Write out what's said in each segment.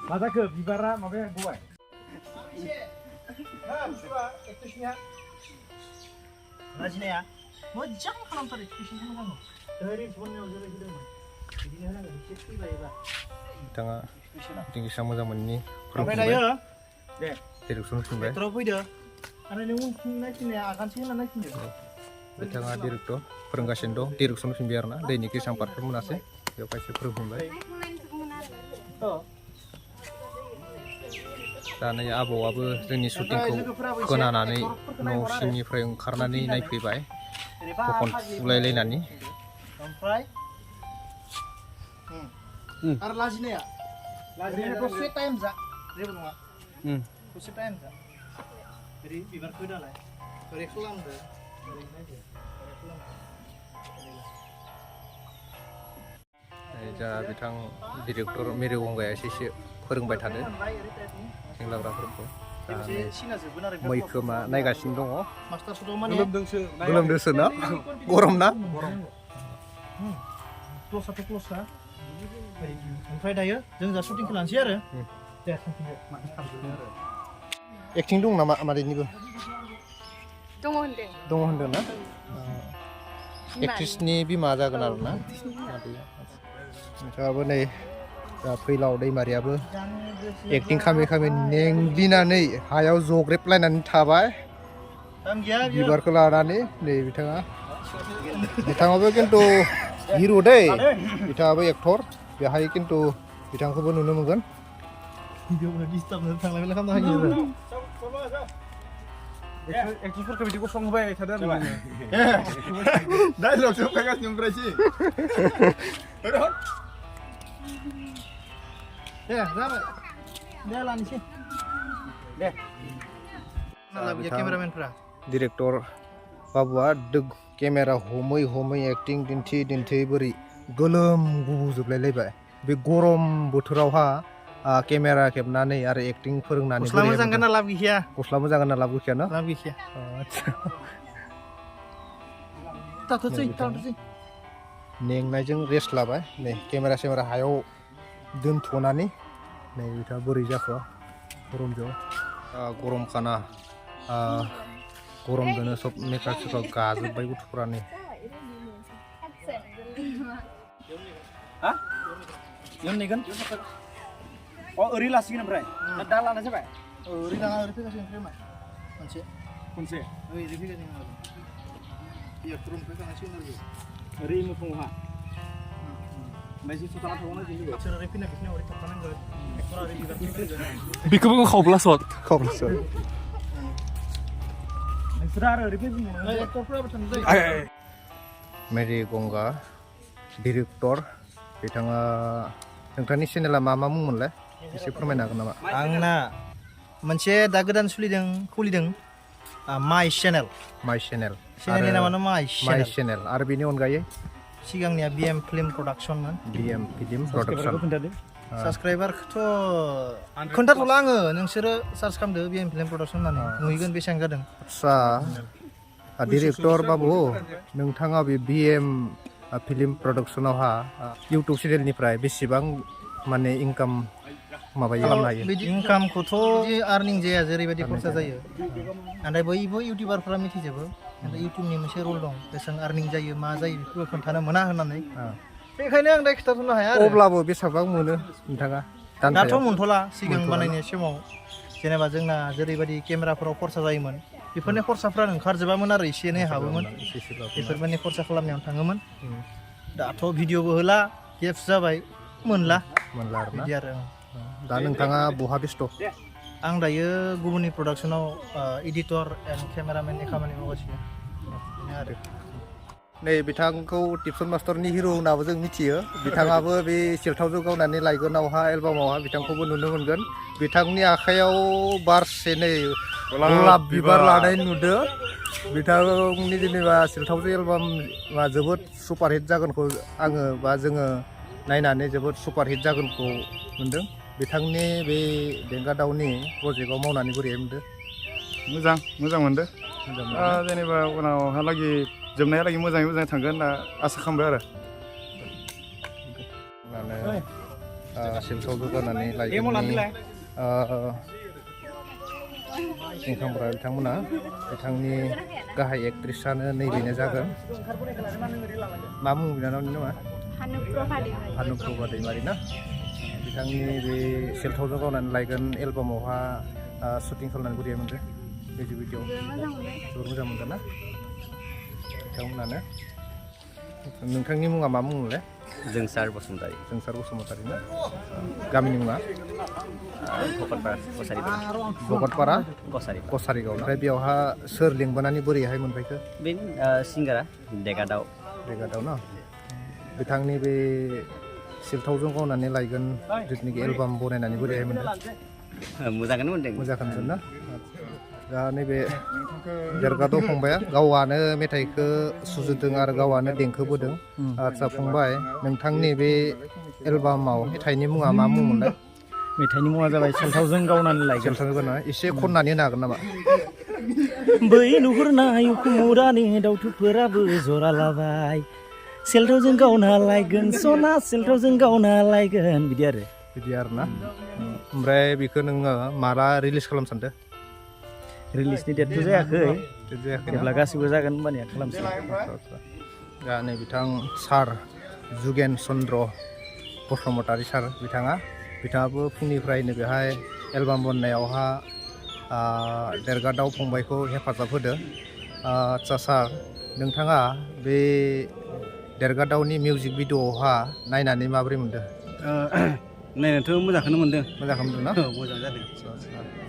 मा जाखो बिबारा माबाया गबाय राजिनाया मोजां खालामथारो एक्सप्रेसन खालामनांगौ ओरै बननायाव जेरै होदोंमोन बिदिनो होनांगौ एसे फैबायबा बिथाङा दिंखिसा मोजां मोननि ओमफ्राय दायो दे डिरेक्सन फिनबाय एक्टराव फैदो आरो नों उनथिं नायफिननाया आगानसे होना नायफिनदो बिथाङा डिरेक्टर फोरोंगासिनो दं डिरेक्सन फिनबाय आरोना दैनि गेसां पार्टफोर मोनासै बेयाव खायसे फोरोंफिनबाय दा नै आबौआबो जोंनि शुटिंखौ खोनानानै न' सिंनिफ्राय ओंखारनानै नायफैबाय थखन फुलायलायनानै ओमफ्राय आरो लाजिनाया दसे टाइम जा जेबो नङा दसे टाइम जा ओरै बिबारखौ दालाय ओरै खालामदो ओरै नायदो ओरै खालामदो जा बिथां डिरेक्टर मिरु गंगाया एसे फोरोंबाय थादों सेंग्राफोरखौ मैखोमा नायगासिनो दङ गोलोमदोंसो ना गरम ना ओमफ्राय दायो जों जा शुटिंखौ लानोसै आरो एक्टिं दं नामा मादैनिबो दङ होनदों होनदों ना एक्ट्रिसनि बिमा जागोन आरो ना नोंथाङाबो नै फैलाव दैमारियाबो एक्टिं खालामै खालामै नेंग्लिनानै हायाव जग्रेबलायनानै थाबाय बिबारखौ लानानै नै बिथाङाबो खिन्थु हिर' दै बिथाङाबो एक्टर बेहाय खिन्थु बिथांखौबो नुनो मोनगोन एक्टिंफोरखौ बिदि गसंहोबाय थादों आरो डाइलगसो फैगासिनो ओमफ्रायसो दे जाबाय दे लानोसै दे केमेरामेनफोरा डिरेक्टर बाबुआ केमेरा हमै एक्टिं दिन्थि बोरै गोलोम गुजुबलायलायबाय बे गरम बोथोरावहा केमेरा खेबनानै आरो एक्टिं फोरोंनानै गस्ला मोजां गानना लाब गैखाया गस्ला मोजां गानना लाब गैखाया ना लाब गैखाया थाथ'सै मेंनायजों रेस्ट लाबाय नै केमेरा हायाव दोनथ'नानै नै बिथाङा बोरै जाखो गरमजों गरमखाना गरमजोंनो सब मेकआप गाजोब्बाय गथ'फ्रा नै नेगोन ओरै लासिगोन ओमफ्राय दा लाना जाबाय ओरै लाना ओरै फैगासिनो ओमफ्राय मा खनसे ओरै फैगासिनो आरो एक्टर ओमफ्राय थांनांसिगोन आरो ओरै मोखाङावहा ओमफ्राय जिथु थाना थाबावनो जों सोर ओरै फैनांगौ ओरै थाबथानांगोन एक्टरा ओरै बिबार बेखौबो खावब्लासत नोंसोरा आरो ओरै फैफिनो एक्टरफोराबो थांदों मेरि गंगा डिरेक्टर बिथाङा नोंथांनि चेनेला मा मुंमोनलाय एसे फोरमायनो हागोन नामा आंना मोनसे दा गोदान खुलिदों माइ चेनेल चेनेलनि नामानो माइ चेनेल आरो बेनि अनगायै सिगांनिया BM फिल्म प्रडाक्सनमोन साबस्क्राइबारखौथ' खोन्थाथ'ला आङो नोंसोरो सार्च खालामदो BM फिल्म प्रडाक्सन होननानै नुहैगोन बेसेबां जादों आदसा डिरेक्टर बाबु नोंथाङा बे BM फिल्म प्रडाक्सनावहा इउटुब चेनेलनिफ्राय बेसेबां माने इनकाम माबायो खालामनो हायो बिदि इनकामखौथ' आर्निं जाया जेरैबायदि खरसा जायो नाथाय बयबो इउटिउबारफोरा मिथिजोबो नाथाय इउटिउबनि मोनसे रुल दं बेसेबां आर्निं जायो मा जायो बेखौ खोन्थानो मोना होननानै बेखायनो आं दा खिथाथ'नो हाया आरो अब्लाबो बेसेबां मोनो नोंथाङा दाथ' मोनथ'ला सिगां बानायनाय समाव जेनेबा जोंना जेरैबायदि केमेराफोराव खरसा जायोमोन बेफोरनि खरसाफ्रानो ओंखारजोबामोन आरो एसे एनै हाबोमोन बेफोरबायदि खरसा खालामनायाव थाङोमोन दाथ' भिडिअबो होला गेप्स जाबाय मोनला बिदि आरो दा नोंथाङा बहा बेस्थ' आं दायो गुबुननि प्रडाक्सनाव एडिटर एन्ड केमेरामेननि खामानि मावगासिनो आरो नै बिथांखौ टिपसन मास्टारनि हिर' होननाबो जों मिथियो बिथाङाबो बे सेलथावजों गावनानै लायगोनावहा एलबामावहा बिथांखौबो नुनो मोनगोन बिथांनि आखायाव बारसे नै गलाब बिबार लानाय नुदों बिथांनि जेनेबा सेलथावजों एलबामा जोबोद सुपारहिट जागोनखौ आङो बा जोङो नायनानै जोबोद सुपारहिट जागोनखौ मोनदों बिथांनि बे बेंगा दाउनि प्रजेक्टआव मावनानै बोरैहाय मोनदों मोजां मोनदों जेनेबा उनावहालागै जोबनायालागै मोजाङै थांगोन होनना आसा खालामबाय आरो सिलथाव जौगानानै लाइगोननि इंखांब्रा बिथांमोना बिथांनि गाहाय एक्ट्रिसानो नैबेनो जागोन मा मुं बिनानावनि नामा हानुप्रभा दैमारि ना बिथांनि बे सिलथावजों गावनानै लायगोन एलबामावहा शुटिं खालामनानै बोरै मोनदों मिउजिक भिडिअ जोबोर मोजां मोनदों ना बिथांमोनानो नोंथांनि मुङा मा मुंमोनलाय जोंसार बसुमतारी ना गामिनि मुङा भकतपारा कसारिगाव ओमफ्राय बेयावहा सोर लिंबोनानै बोरैहाय मोनफैखो बे सिंगारा देगादाव ना बिथांनि बे सिलथावजों गावनानै लायगोन जिथुनिखि एलबाम बनायनानै बोरैहाय मोनदों मोजाङानो मोनदों मोजां ना दा नैबे देरगादाव फंबाया गावआनो मेथाइखौ सुजुदों आरो गावआनो देंखो बोदों आदसा फंबाय नोंथांनि बे एलबामाव मेथाइनि मुङा मा मुंमोनलाय मेथाइनि मुङा जाबाय सेलथावजों गावनानै लायगोन एसे खननानै होनो हागोन नामा बै नुहुरनाय उखुमुरानि दाउथुफोराबो जरा लाबाय सेलथावजों गावना लायगोन सना सेलथावजों गावना लायगोन बिदि आरोना ओमफ्राय बेखौ नोङो माला रिलिज खालामनो सानदों रिलिजनि डेटथ' जायाखै जेब्ला गासिबो जागोन होमबानिया खालामसै दा नै बिथां सार जुगेन चन्द्र बसुमतारी सार बिथाङाबो फुंनिफ्रायनो बेहाय एलबाम बननायावहा देरगादाव फंबायखौ हेफाजाब होदो आदसा सार नोंथाङा बे देरगादावनि मिउजिक भिडिअ'आवहा नायनानै माबोरै मोनदों नायनानैथ' मोजांखौनो मोनदों ना मोजां जादों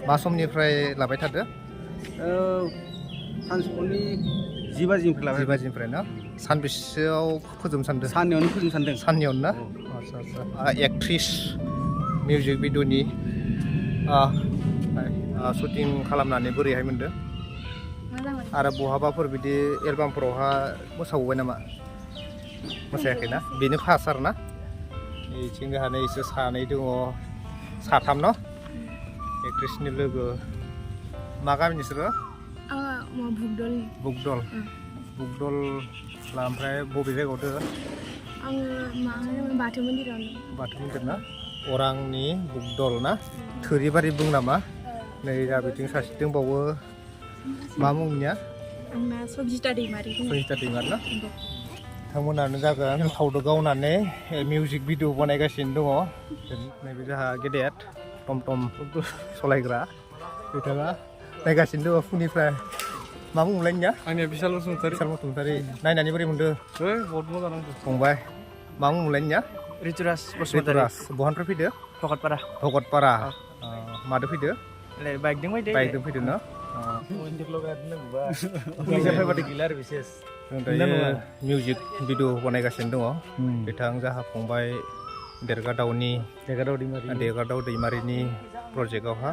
मा समनिफ्राय लाबाय थादो सानजौफुनि 10 बाजिनिफ्राय ना सानबेसेयाव फोजोबनो सानदों साननैयावनो ना आदसा एक्ट्रिस मिउजिक भिडिअ'नि शुटिं खालामनानै बोरैहाय मोनदों आरो बहाबाफोर बिदि एलबामफोरावहा मोसाबावबाय नामा मोसायाखैना बेनो फार्स्ट आरो ना बेथिं जोंहा इसो सानै दङ साथाम न एक्ट्रिसनि लोगो मा गामि नोंसोरो बुकदल ओमफ्राय बबे जायगायाव दङ बाथौ मन्दिर ना अरांनि बुकदल ना थोरिबारि बुं नामा नै दा बिथिं सासे दंबावो मा मुंनिया सजिता दैमारि ना बिथांमोनानो जागोन थावदो गावनानै मिउजिक भिडिअ बानायगासिनो दङ नैबे जोंहा गेदेर टम सलायग्रा बिथाङा नायगासिनो दङ फुंनिफ्राय मा बुंलाय नोंनिया आंनिया बिशाल बसुमतारी नायनानै बोरै मोनदों बहुद मोजां नांदों फंबाय मा बुंलाय नोंनिया रितुराज बसुमतारी बहानिफ्राय फैदो भकतपारा मादो फैदो बाइकजों फैदो ना मिउजिक भिडिअ बानायगासिनो दङ बिथां जाहा फंबाय देरगादाव दैमारिनि प्रजेक्टआवहा